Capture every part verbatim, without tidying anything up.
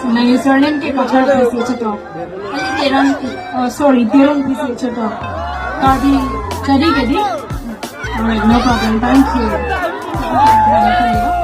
Nang surname ke Kathar pisi chetok. Terang, oh, sorry, Terang pisi chetok. Kadi, kadi, kadi. Alright, no problem. Thank you. Thank you.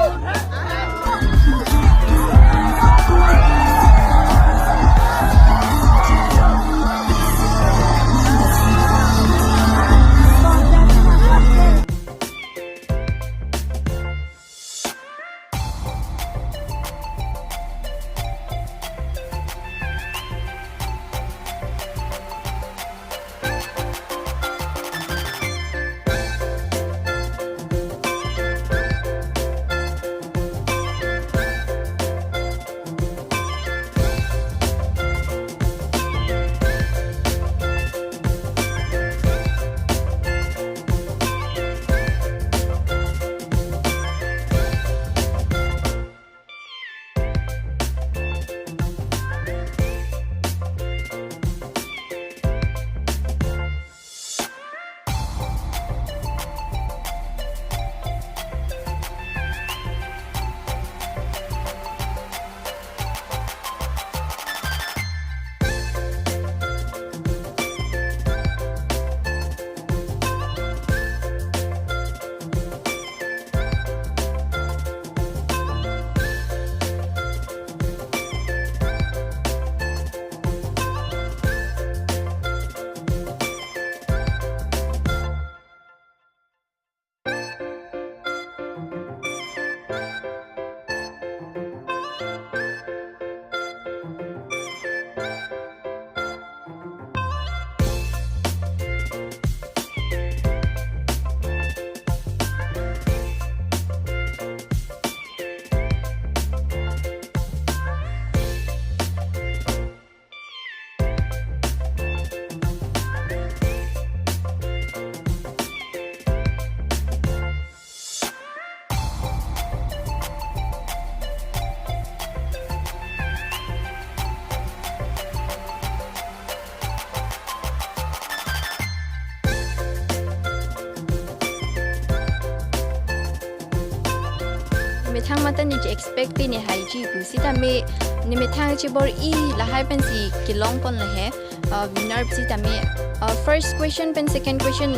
Methang mate ne expect pe ne haiji pu sitame ne methang chebor-i lahai pensi kelong pon le he, uh, winner sitame, uh, first question pen second question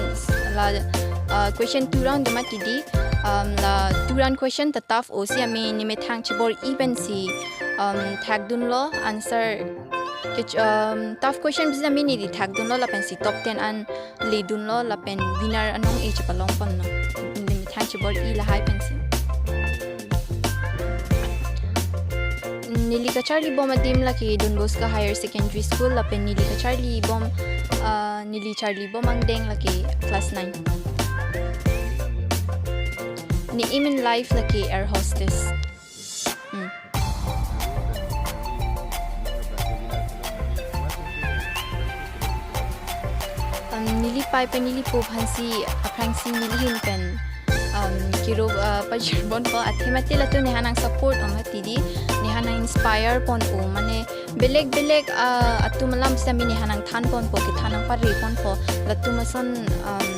la, uh, question two round do mati di, um, la two round question ta tough o sitame ne methang chebor-i pensi, um, thakdunlo answer ke, um, tough question sitame ne di thakdunlo lapensi top ten an ledunlo lapen winner anong e chepalong ponlo. Ne methang chebor-i lahai pensi. Neli kacharli bom adim lake Don Bosco Higher Secondary School lapen neli kacharli bom, ah, neli charli bom angdeng lake class nine. Ne aim in life lake air hostess. Hmm. Um, neli pai pen neli po aphansi aphrangsi neli ahin pen, um, kiro, uh, pajir ponpo athe mate latum nephan nang support o mati di, nephan nang inspire pon o mane belek belek, uh, atum alam sitame nephan nang than ponpo, kethan nang pare ponpo latum ason, um,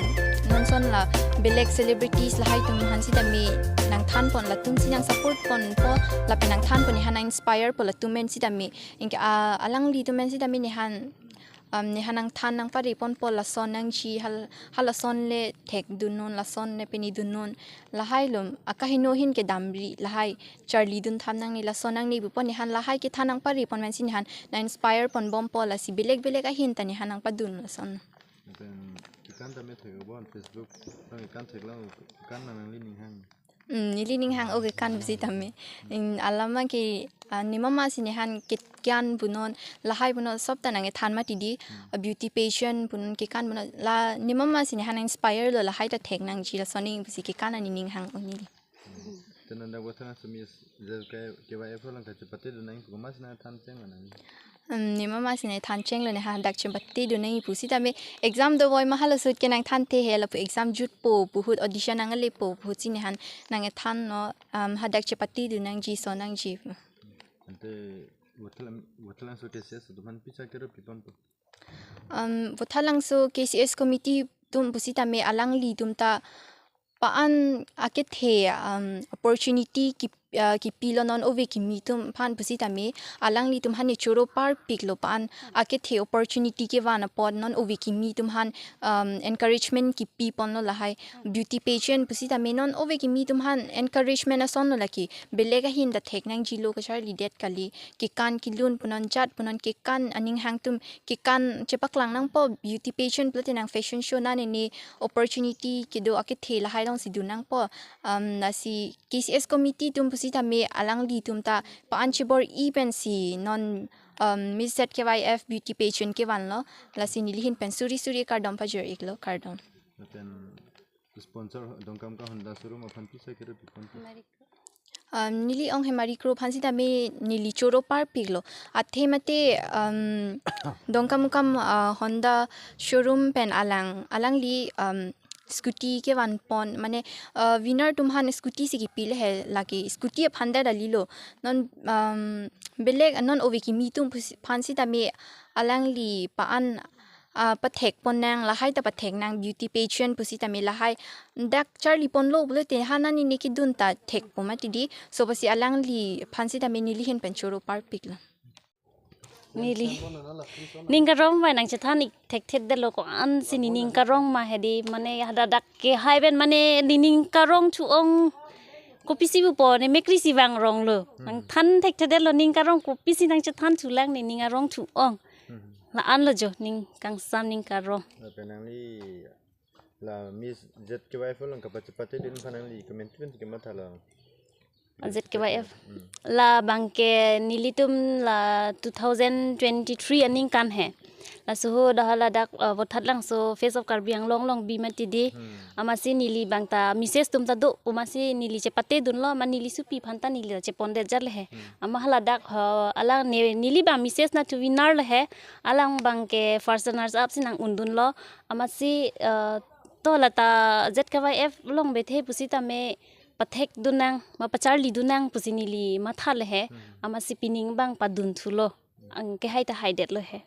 non son la belek celebrities lahai atum aphan sitame nang than pon, latumsi nang support ponpo lapen nang than pon, nephan nang inspire po latum pen sitame. Anke, ah, alanglitum pen sitame nephan, um, nephan nang than nang pare ponpo lason nangji hal, halason le thekdun non, lason le pini dun non. Lahai lo akaheno ahin kedamri lahai charli dun tham nangne, lason nangne pupo nephan lahai kethan nang pare pon pensi nephan nang inspire pon bompo, lasi belek belek ahin ta nephan nang padun lason. Lapen kekan tame thek o bon Facebook, tame kekan thek lang, kekan nang nangli ning hang. Hmm, neli ning hang o kekan pu sitame. Hmm, alam ke, ah, ne mama si nephan kekan punon, lahai punon, sob ta nang kethan mati di, ah, beauty pageant punon, kekan punon, la ne mama si nephan inspire lo lahai ta thek nangji lason ning pusi kekan ani ning hang o neli. Te non dak Vothatlangso Miss K Y F lang kachepate do nang pu masi nang than cheng nang. Hmm, ne mama si nang than chenglo, nephan dak chepate do nang pu sitame exam dovoi ma halaso ahut ke nang thanthe he lapu exam jutpo pu ahut, audition nang lepo pu ahut si nephan nang kethan non, um, hadak chepate do nangji, so nangji. Ante Vothatlangso K C S atum aphan pi chakero pi ponpo? Um, Vothatlangso K C S committee atum pu sitame alanglitum ta pa-an akethe, um, opportunity ke ah, kipilo non ove kimi atum aphan pusitame alanglitum aphan ne choro parpiklo, pa-an akethe opportunity kevan apot non ove kimi atum aphan, um, encouragement kipiponlo lahai. Beauty pageant pusitame non ove kimi atum aphan encouragement asonlo lake. Belek ahin ta thek nangjilo, kacharlidet kali. Kekan kelun punon, jat punon, kekan aning hang atum kekan chepaklang nangpo, beauty pageant pulote nang fashion show, nane ne opportunity kedo akethe lahai alongsi dun nangpo. Um, lasi K C S committee atum pusitame alanglitum ta pa-an chebor-i pensi non, um, Miss Z K Y F beauty pageant kevanlo. Lasi neli ahin pen suri suri kardom pajir-iklo, kardom. Lapen sponsor Dongkamukam Honda showroom aphan pisa kere pipon. Um, neli ong Hemari Kro aphan sitame neli choro parpiklo. Athe mate, um, Dongkamukam, uh, Honda showroom pen alang, alangli, um, scooty kevanpon, mane, uh, winner atum aphan scooty si kipile he, lake scooty aphan ta dalilo. Non, um, belek non ove kimi atum pusi-, aphan sitame alangli pa-an, ah, pathekpon nang, lahai ta pathek nang, beauty pageant pusitame lahai. Dak charliponlo pulote ha nani ne kedun ta thekpo mati di. So pusi alangliphan sitame neli ahin pen choro parpiklo. Neli. Ning karong ma nangchethan-ik thekthedetlo, ko-ansi nening karong ma hedi, mane hadak ke hai pen mane nening karong thu-ong kopisi pupo, ne mekrisi vangronglo. Hmm. Nangthan thekthedetlo, ning karong kopisi nangchethan thulang, nening arong thu-ong. Hmm. La-anlo jo, ning kangsam ning karong. Lapen nangli la Miss Z K Y F along kapachepatedun aphan nangli komantu pensi kemathalo? Z K Y F. Hmm. Labangke nelitum la two thousand twenty-three aningkan he. Laso ho dah ladak, uh, Vothatlangso Face of Karbi Anglong along bi mati di. Hmm. Amatsi neli abang ta Missus atum ta do, amatsi neli chepatedunlo, ma neli sopi aphan ta neli ta chepondetjat le he. Hmm. Amat haladak, uh, alang ne, neli abang Missus nat winner le he. Alang abangke first runners up si nang-undunlo. Amatsi, uh, to lata Z K Y F along bethe pusitame pathekdun nang, ma pacharlidun nang pusi neli matha le he. Hmm. Amatsi pining abang padunthulo. Angke hai ta haidetlo he.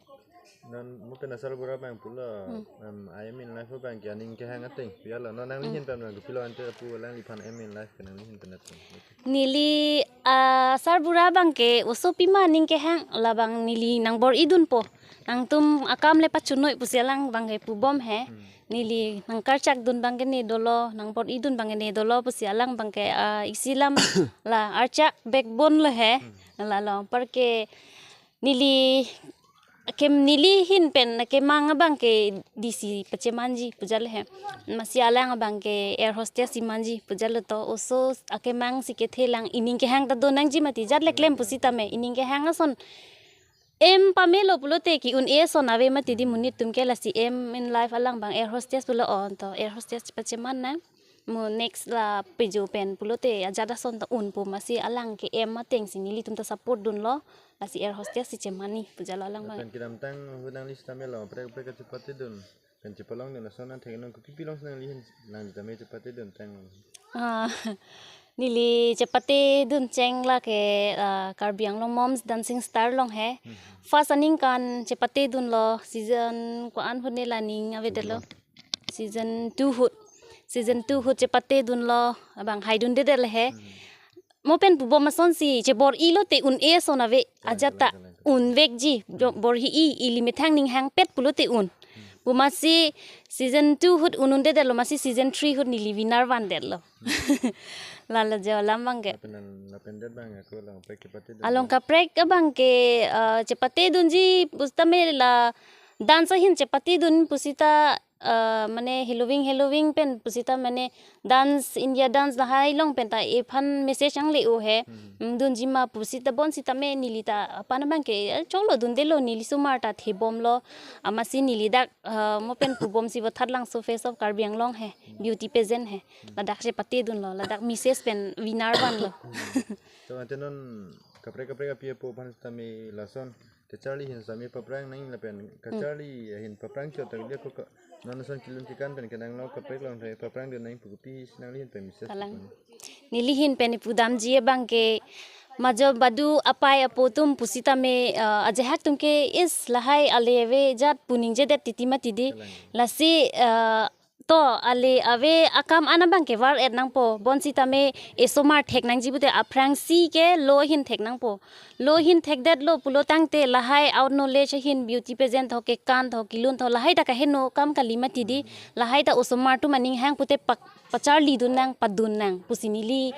Non mo pen asarbura abang pulo, hmm, em, aim in life abangke aning kehang ateng pi alo. Non nangli, hmm, ahin pen abang kopilo ante apu alangliphan aim in life ke nangli ahin pen ateng? Neli, ah, asarbura abangke oso pima aning kehang, labang neli nangbor-idunpo. Nangtum akam le pachunoi pusi alang abangke pubom he. Hmm. Neli nangkarchakdun abangke ne dolo, nangbor-idun abangke ne dolo pusi alang abangke, ah, isi alam la archak backbone lo he. Hmm. Lalo, anparke neli kem neli ahin pen akemang abangke D C pachemanji pujal he. Amatsi alang abangke air hostess si manji pujal to, oso akemang si kethelang, ining kehang ta do nangji mati, jat le klem pusitame ining kehang ason aim pamelo pulote ke-un-e ason ave mati di monit atum ke. Lasi aim in life alang abang air hostess pulo, on to air hostess pacheman nang. Mo next la pejo pen pulote ajat ason ta unpo, amatsi alang ke aim atengsi nelitum ta support dunlo. Lasi air hostess si chemani pujalo alang abang. Lapen kedamtang ahut nangli sitame lo kaprek kaprek kachepatedun pen chepalongdun, lason athengno kopi pi alongsi nangli ahin, nangli tame chepatedun tang? Ah, neli chepatedun cheng lake, ah, Karbi Anglong Mom's Dancing Star along he. Hmm. First aningkan chepatedunlo, season ko-an ahut ne la ning avedetlo. Season two ahut. Season two ahut chepatedunlo, abang haidundedet le he. Hmm. Mo pen pubom asonsi chebor-ilo te un-e ason ave, kalang, ajat ta kalang, kalang, kalang, unvekji, jo, hmm, borhi-i, ili methang ning hangpet pulote un. Hmm. Pu amatsi season two ahut un-undedetlo, amatsi season three ahut neli winner vandetlo. Hmm. Lalo jo alam abangke. Lapen an-, lapen det abang ako along kaprek chepatedun. Along kaprek abangke, eh, chepatedunji pusitame la dance ahin chepatedun pusita, eh, mane heloving, heloving pen pusita mane dance, India dance lahai along pen ta ephan message ang le-o he. Hmm. Mm, dunji ma pusita bonsitame neli ta apan abangke, eh, choklo dundelo, neli osomar ta thebomlo. Amatsi neli dak, eh, mo pen pubomsi Vothatlangso Face of Karbi Anglong he, hmm, beauty pageant he. Hmm. Ladak chepatedunlo, ladak Missus pen winner vanlo. Hmm. To ante non kaprek kaprek api apo aphan sitame lason kacharli ahin sitame paprang nang lapen, hmm, kacharli ahin paprang chot tangli ako ka, non ason kelun kekan pen kenanglo kaprek along tangli paprangdun nang pu kopisi nangli ahin pen message, kalang, pu-an? Neli ahin pen ipudamji abangke majo badu apai apo atum pusitame, eh, ajahak atum ke is lahai ale ave jat pu ningjedet titi mati di. Kalang. Lasi, eh, To, ale ave akam an abang ke var-et nangpo. Bonsitame osomar thek nangji pute aphrangsi ke lo ahin thek nangpo. Lo ahin thekdetlo pulo tangte lahai out knowledge ahin beauty pageant tho, kekan tho, kelun tho, lahai ta kaheno akam kali mati di. Lahai ta osomar atum aning hang pute pak pacharlidun nang, padun nang pusi neli,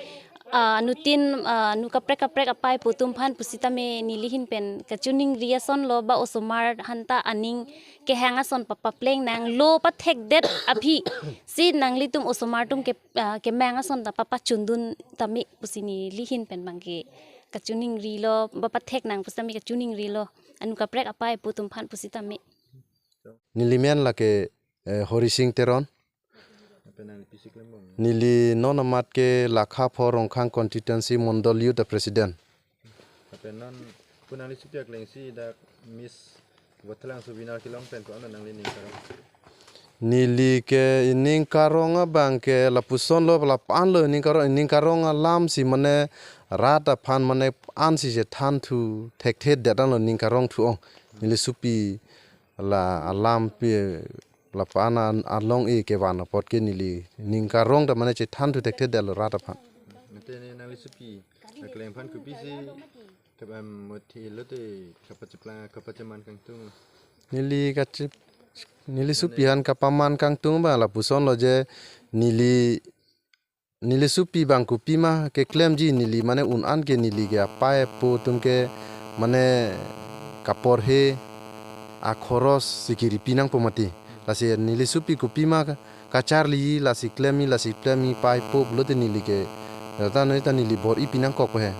ah, anuttin, ah, anu kaprek kaprek apei apo atum aphan pusitame neli ahin pen kachiningri ason lo, ba osomar aphanta aning kehang ason papapleng nang, lo pathekdet aphi si nanglitum osomar atum ke, ah, kemang ason ta papachundun tame pusi neli ahin pen abang ke kachiningri lo, ba pathek nang pusitame kachiningri lo, anu kaprek apei apo atum aphan pusitame. Neli men lake, eh, Horising Teron. Lapen nangli pisi klembom? Neli non amat ke Lakha pho Rongkhang constituency mondol youth president. Lapen non pu nangli supi akleng si dak Miss Voithelang Souvenir kelong pen ko-an nangli ning karong? Neli ke ining karong abang ke lapuson lo, lapu-an lo ining karong, ining karong alam si mane rat aphan mane an si je thanthu thekthedet an lo ining karong thu ong. Neli supi la alam pi lapu-an an along-e kevan apot ke neli ining karong ta mane chethanthu thekthedet lo rat aphan. Mate ne nangli supi akleng aphan kopisi kap-, em, mothi lote kapachiplang, kapacheman kangtung? Neli kachip, neli supi aphan kapaman kangtung abang lapuson lo je neli, neli supi abang kopima keklemji, neli mane un-an ke neli ke apei apo atum ke mane kaporhe akhoros si kiripi nangpo mati. Lasi neli supi kopima ka-, kacharli lasi klemji, lasi klemji pei apo pulote neli ke, ta noi ta neli bor-i pi nangkok he.